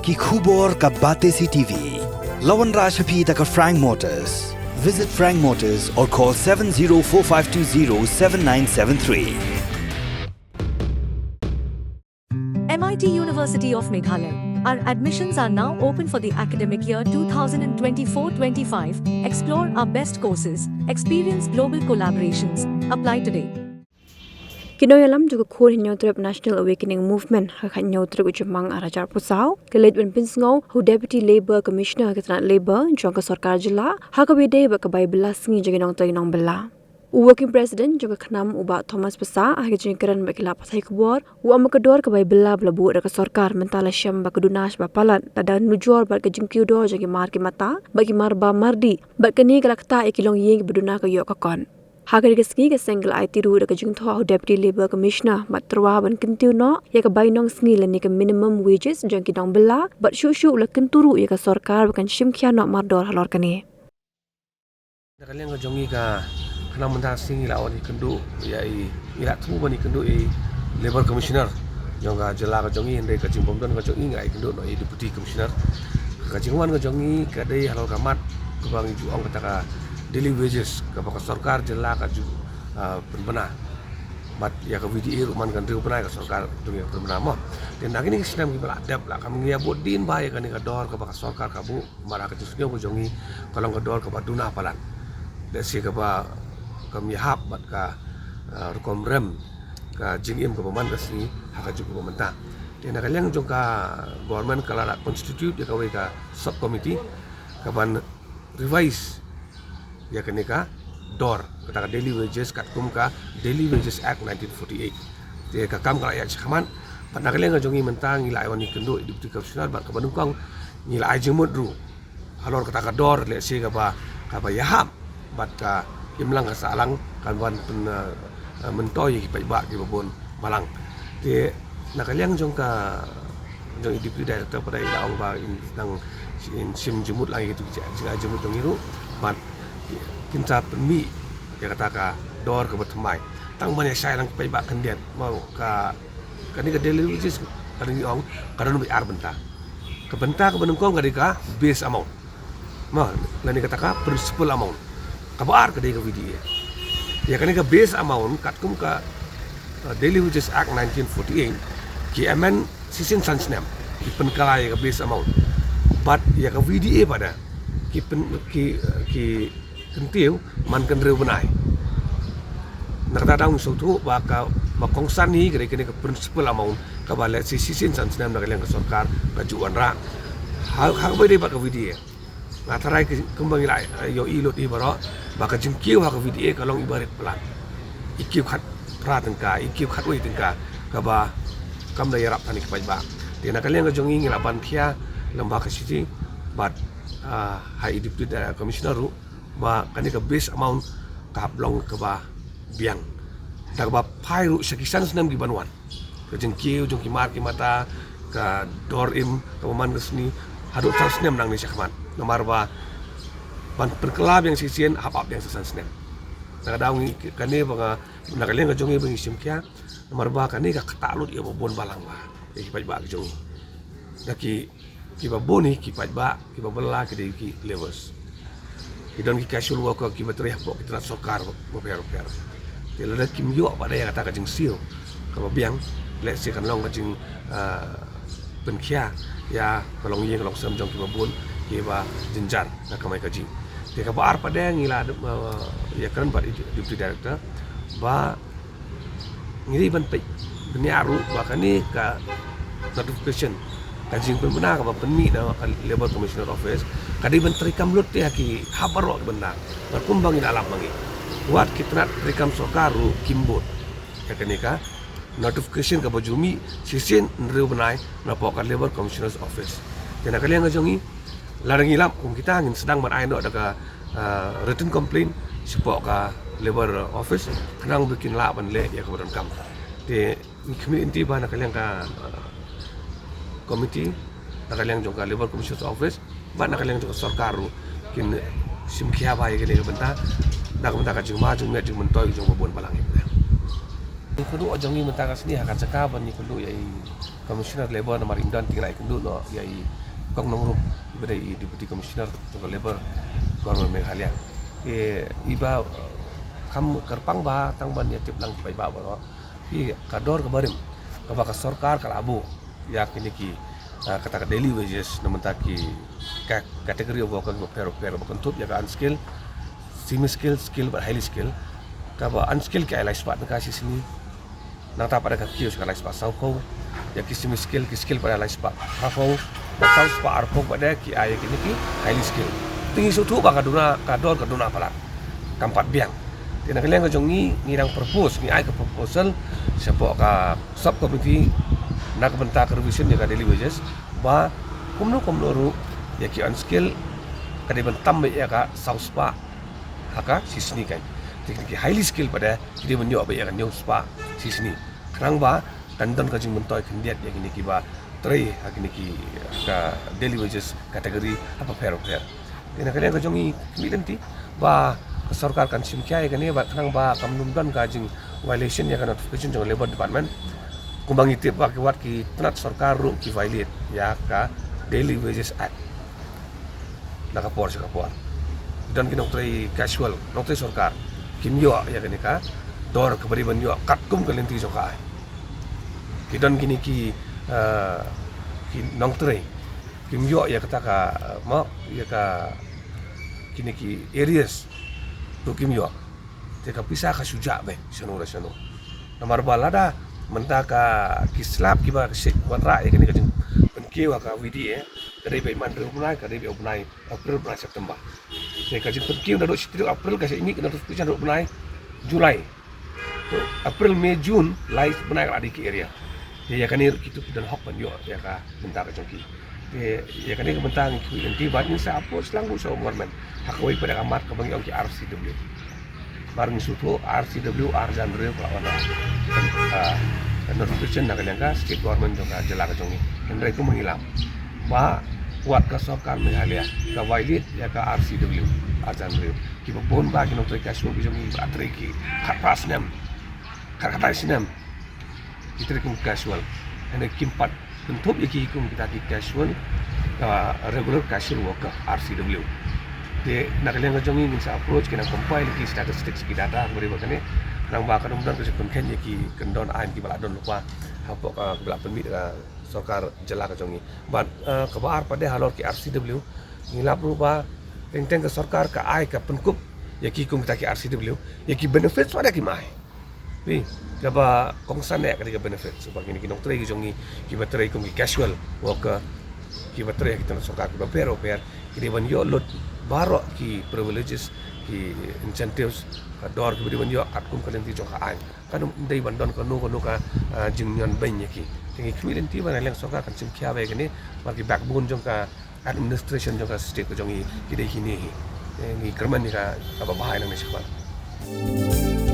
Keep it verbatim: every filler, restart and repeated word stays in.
Ki khubor ka Batesi T V. La wanrah sha phi da ka Frank Motors. Visit Frank Motors or call seven zero four five two zero seven nine seven three. M I T University of Meghalaya. Our admissions are now open for the academic year two thousand twenty-four twenty-five. Explore our best courses, experience global collaborations. Apply today. Ki nongïalam jong ka khun hynñiew tarik National Awakening Movement ha ka hynñiew tarik u Jymmang ar hajar arphew saw ki leit ban pynsngew ha u Deputy Labour Commissioner ka tnat Labour jong ka sorkar jylla ha kaba ïadei bad ka bai bylla sngi jong ki nongtrei nongbylla. U Working President jong ka KHNAM u Bah Thomas Passah ha ka jingkren bad ki lad pathai khubor u ong ba ka dor ka bai bylla ba la buh da ka sorkar mynta la shem ba ka duna shaba palat lada nujor bad ka jingkiew dor jong ki mar ki mata bad ki mar bam mar dih bad kane ka la ktah ïa ki longïing kiba duna ka ïoh ka kot. Ha kane ka sngi ka seng ka la aiti ruh da ka jingthoh ha u Deputy Labour Commissioner bad tyrwa ban kyntiew noh ïa ka bainong sngi lane ka minimum wages jong ki nongbylla bad shuh shuh u la kyntu ruh ïa ka sorkar ba kan shim khia noh mardor halor kane. Na ka liang ka jong ngi ka KHNAM mynta ka sngi ngi la wan ïakynduh ïa i, ngi la thmu ban ïakynduh ïa i Labour Commissioner jong ka jylla ka jong ngi, hynrei ka jingbym don ka jong ngi ngi la ïakynduh noh ïa i Deputy Commissioner. Ka jingwan ka jong ngi ka dei halor ka mat kaba ngi ju ong kata ka daily wages kaba ka sorkar jylla ka ju, ah, pynbna. Bad ïa ka V D A ruh man ka hynriew bnai ka sorkar jong ngi ka pynbna mo. Te na kine ki snem kiba la dep la kam ngi ïa bud dien bha ïa kane ka dor kaba ka sorkar ka buh. Namar ha ka jingsngew ka jong ngi ka long ka dor kaba duna palat. Lehse kaba kam ïahap bad ka, ah, rukom rem ka jingim kaba man ka sngi ha ka juk kaba mynta. Te na ka liang jong ka government ka la constitute ïa kawei ka sub committee kaban revise ïa kane ka dor kata ka daily wages katkum ka Daily Wages Act nineteen forty-eight. Te ka kam ka la ïaid shakhmat bad na ka liang ka jong ngi mynta ngi la ïa wan ïakynduh ïa i Deputy Commissioner bad kaba nyngkong ngi la ai jingmut ruh halor kata ka dor lehse kaba, kaba ïahap bad ka imlang ka sahlang kan wan pyn, eh, eh, myntoi ïa ki paidbah kiba bun balang. Te na ka liang jong ka jong i Deputy Director pat i la ong ba in dang in shim jingmut lang ïa kitu ki jingai jingmut jong ngi ruh bad kin sa pynmih ïa kata ka dor kaba thymmai. Tang ban ïa shai lang ki paidbah khyndiat mo ka Kane ka daily wages ka dang ong ka don ba ar bynta. Ka bynta kaba nyngkong ka dei ka base amount. Ma lane kata ka principal amount. Kaba ar ka dei ka V D A. Ïa kane ka base amount katkum ka, uh, Daily Wages Act nineteen forty-eight ki amend shisien san snem ki pynkylla ïa ka base amount. Bad ïa ka V D A pat ki pyn, ki, uh, ki kyntiew man ka hynriew bnai. Na kata daw ngi sngewthuh ba ka ba kongsan hi ka dei kane ka principal amount kaba lehse shisien san snem na ka liang ka sorkar ka ju wanrah. Ha ha kaba dei bad ka V D A. Nga tharai ka kumba ngi la ïohi lut hi baroh ba ka jingkiew ha ka V D A ka long iba rit palat. I kiew khatphra tyngka, i kiew khatwei tyngka kaba kam da ïarap than ïa ki paidbah. Te na ka liang ka jong ngi ngi la ban khia lem bad ka city bad, ah, ha i Deputy Commissioner ruh ba kane ka base amount ka hap long kaba biang. Da kaba phai ruh sha ki san snem ki ban wan. Ka jingkiew jong ki mar ki mata, ka dor im kaba man ka sngi haduh san snem nangne shakhmat. Namar ba ban pynkylla biang shisien hap ap biang sa san snem. Na ka daw ngi kane ba nga na ka liang ka jong ngi ba ngi shim khia. Namar ba kane ka ktah lut ïa ba bun balang ba ïa ki paidbah ka jong ngi. Da ki Kiba bun hi ki paidbah, kiba bylla ki dei ki labourers. Ki don ki casual worker kiba trei hapoh ki tnat sorkar bapher bapher. Te lada kim ïoh pat ïa kata ka jingsiew kaba biang, lehse kan long ka jing, ah, pynkhia ïa ka longïing ka longsem jong kiba bun kiba jynjar na ka kamai kajih. Te kaba ar pat ngi la, ah, ïakren bad i Deputy Director ba ngi dei ban peit bniah ruh ba kane ka notification, ka jingpynbna kaba pynmih na ka Labour Commissioner Office ka dei ban treikam lut ïa ki hap baroh ki bynta. Bad kumba ngi la lap ma ngi, wat ki tnat treikam sorkar ruh kim bud ïa kane ka notification kaba ju mih shisien hynriew bnai napoh ka Labour Commissioner's Office. Te na ka liang ka jong ngi, lada ngi lap kum kita ngin sdang ban ai noh da ka, ah, written complaint shapoh ka Labour Office khnang ba kin lah ban leh ïa kaba donkam. Te ngi khmih lynti ba na ka liang ka, ah, committee, na ka liang jong ka Labour Commissioner's Office bad na ka liang jong ka sorkar ruh kin shim khia bha ïa kane ka bynta da ka bynta ka jingma jingmiat jingmyntoi jong ba bun balang ïa kane. Ngi kynduh jong ngi mynta ka sngi ha ka jaka ban ngi kynduh ïa i Commissioner Labour namar im don te nga la ïakynduh noh ïa i Kong Nongrum, iba dei i Deputy Commissioner jong ka Labour, Government Meghalaya. Te iba, eh, kham kyrpang ba tang ban ïatip lang ki paidbah baroh. Phi, ka dor kaba rim kaba ka sorkar ka la buh ïa kine ki, ah, kata ka daily wages na bynta ki ka-, category of worker kiba pher bapher, ba kynthup ïa ka unskilled, semi skilled, skilled bad highly skilled. Kaba unskilled ki ai lai spah tyngka shi sngi. Nangta pat ka kiew sha ka lai spah sawphew. Ïa ki semi skilled, ki skilled pat ai lai spah arphew. Bad saw spah arphew pat ki ai ïa kine ki highly skilled. Te ngi sngewthuh ba ka duna, ka dor ka duna palat. Kam pat biang. Te na ka liang ka jong ngi, ngi dang propose, ngi ai ka proposal shapoh ka sub committee na ka bynta ka revision ïa ka daily wages, ba kumno kumno ruh ïa ki unskilled ka dei ban tam beit ïa ka saw spah ha ka shi sngi kan. Te ki highly skilled pat ki dei ban ïoh beit ïa ka hynñiew spah shi sngi. Khnang ba kan don ka jingmyntoi khyndiat ïa kine kiba trei ha kine ki, ka daily wages category ha bapher bapher. Te na ka liang ka jong ngi, ngi lynti ba ka sorkar kan shim khia ïa kane, bad khnang ba kam don ka jing violation ïa ka notification jong Labour Department. Kumba ngi tip ba ki wat ki tnat sorkar ruh ki violate ïa ka Daily Wages Act na ka por sha ka por. Ki don ki nongtrei casual, nongtrei sorkar, kim ïoh ïa kane ka dor kaba dei ban ïoh katkum ka lynti jong ka aiñ. Ki don kine ki, eh, ki nongtrei, kim ïoh ïa kata ka, eh, mo, ïa ka, kine ki arrears ruh kim ïoh. Te ka pisa ka shu jah beit shano la shano. Namar ba lada mynta ka ki slap kiba ka shait wanrah ïa kane ka jingpynkiew ha ka V D A, ka dei beit man hynriew bnai, ka dei beit u bnai April, bnai September. Te ka jingpynkiew naduh shi tarik April, ka shait mih ka notification naduh bnai July. To April, May, June, lai bnai ka la dei ki arrear. Te ïa kane ruh kito ki don hok ban ïoh ïa ka bynta ka jong ki. Te ïa kane ka bynta ngi khmih lynti bad ngin sa approach lang ruh sha u government ha kawei pat ka mat kaba ngi ong ki R C W. Namar ngi sngewthuh R C W arhajar hynriew ka la wan, ah, notification na ka liang ka state government jong ka jylla ka jong ngi. Hynrei kumba ngi lam ba wat ka sorkar Meghalaya ka violate ïa ka R C W arhajar hynriew. Kiba bun ba ki nongtrei casual ki jong ngi ba trei ki khatphra snem, khatkhyndai snem ki trei kum casual. Hynrei kim pat kynthup ïa ki kum kita ki casual, ah, regular casual worker, R C W. Te na ka liang ka jong ngi ngin sa approach, ngin compile ki statistics, ki data kaba dei ba kane, khnang ba kan ym don ka jingpynkheiñ ïa ki kyndon aiñ kiba la don lypa hapoh, ah, kiba la pynmih da ka sorkar jylla ka jong ngi. Bad, ah, kaba ar pat de halor ki R C W, ngi lap ruh ba teng teng ka sorkar ka ai ka pynkup ïa ki kum kita ki R C W, ïa ki benefits pat de kim ai. Phi, kaba kongsan eh ka dei ka benefit. Sebab kine ki nongtrei ki jong ngi kiba trei kum ki casual worker, kiba trei ha ki tnat sorkar kiba pher bapher, ki dei ban ïoh lut baroh ki privileges, ki incentives, ka dor kiba dei ban ïoh katkum ka lynti jong ka aiñ. Kan ym dei ban don kano kano ka, ah, jingñion beiñ ïa ki. Te ngi khmih lynti ba na liang sorkar kan shim khia bha ïa kane, ba ki backbone jong ka administration jong ka state ka jong ngi ki dei kine hi. Eh, ngi kyrmen ïa ka kaba bha ïa nang ne shakhmat.